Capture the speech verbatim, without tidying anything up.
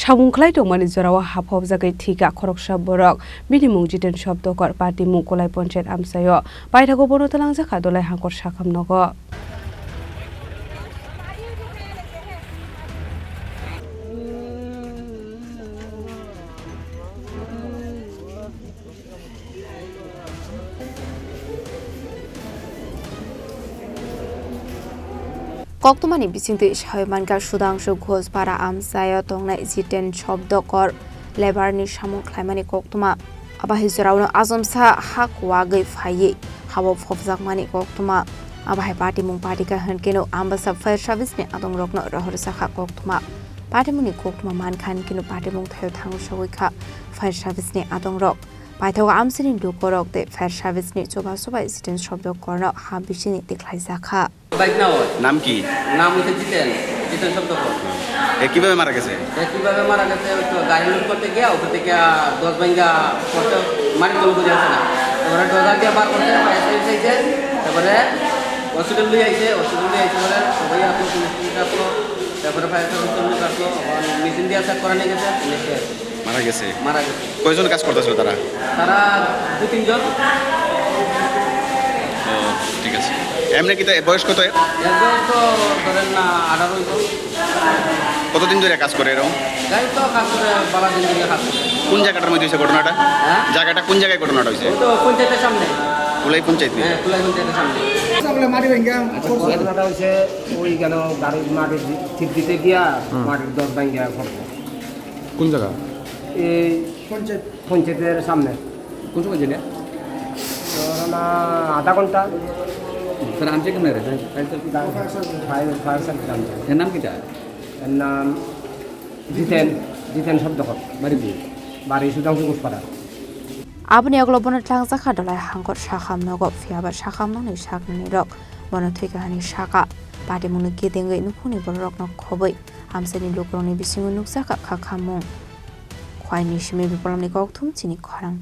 Thabung khlai tongmani jorao ha phobjagwi thwikha khoroksa borok. Bini mung Jiten Sop Dokor, party mung Kolai Ponchayat amchaio. Paithago bono twlangjakha Dolai Hangkor sakham nogo. Koktwmani bisingtwi sawi mankha, Sudhangshu Ghosh para amchaio tongnai Jiten Sop Dokor labour ni samung khlaimani koktwma. Abo hai jorao no achomsa ha kwagwi phaiwi habo phobjakmani koktwma. Abo hai patimung patikha hwnkhe no Ambasa fire service ni adongrokno rohorjakha koktwma. Patimungni koktwma mankha hwnkhe no patimung thaio thangwi sogwi kha fire service ni adongrok. Paithago amchaini lukurok tei fire service ni chubachu bai Jiten Sop Dokorno ha bisingni tikhlaijakha. Bike না হয়। নাম কি? নাম হচ্ছে জিতেন, জিতেন শব্দ কর। এ কিভাবে মারা গেছে? এ কিভাবে মারা গেছে? ওই তো গাড়ি লোড করতে গিয়া ওখান থেকে, আহ, দশ ভাঙ্গা করতে মারি কল করে আছে না। তারপরে ড্রাইভার দিয়ে বার করতে ফায়ার সার্ভিস আইছে, তারপরে হসপিটাল নিয়ে আইছে, হসপিটাল নিয়ে আইছে বলে সবাই আসলো, পুলিশ টুলিশ আসলো, তারপরে ফায়ার সার্ভিস লোক আসলো, মেশিন দিয়ে চেক করা নিয়ে গেছে, পুলিশে। মারা গেছে? মারা গেছে। কয়জন কাজ করতেছিল তারা? তারা দু তিনজন। ও, ঠিক আছে। এমনি কি তা-, বয়স কত এর? এর বয়স তো ধরেন না আঠারো হইব। কতদিন ধরে কাজ করে এরকম? গাড়ি তো কাজ করে, বালা দিন ধরে কাজ করে। কোন জায়গাটার মধ্যে হয়েছে ঘটনাটা? হ্যাঁ? জায়গাটা কোন জায়গায় ঘটনাটা হয়েছে? ওই তো পঞ্চায়েতের সামনে। কুলাই পঞ্চায়েত নিয়ে? হ্যাঁ, কুলাই পঞ্চায়েতের সামনে। ঘটনাটা হয়েছে ওই কেন গাড়ির মাটির চিপ দিতে গিয়া হুম। মাটির দশ ভাঙ্গিয়া পড়ছে। কোন জায়গা? এই পঞ্চায়েত। পঞ্চায়েতের সামনে। কোন সময় ছিলে? ধরো না, আধা ঘন্টা। স্যার, আনছে কেমন রে? ফায়ার, ফায়ার সার্ভিস আনছে। এর নাম কিতা? এর নাম জিতেন, জিতেন শব্দকর। বাড়ি কি? বাড়ি সুধাংশু Ghoshpara. Aboni ulo bono tlangjak kha Dolai Hangkor sakham nogo, phiya ba sakham nokni sakni rok bono thwi kahani saka. Patimungni ketengwi nukhungni bororokno khobwi amchaini lukurokni bisingo nukjakha kha khamung. Khwaini simi Bipolomni kokthum chini khorang.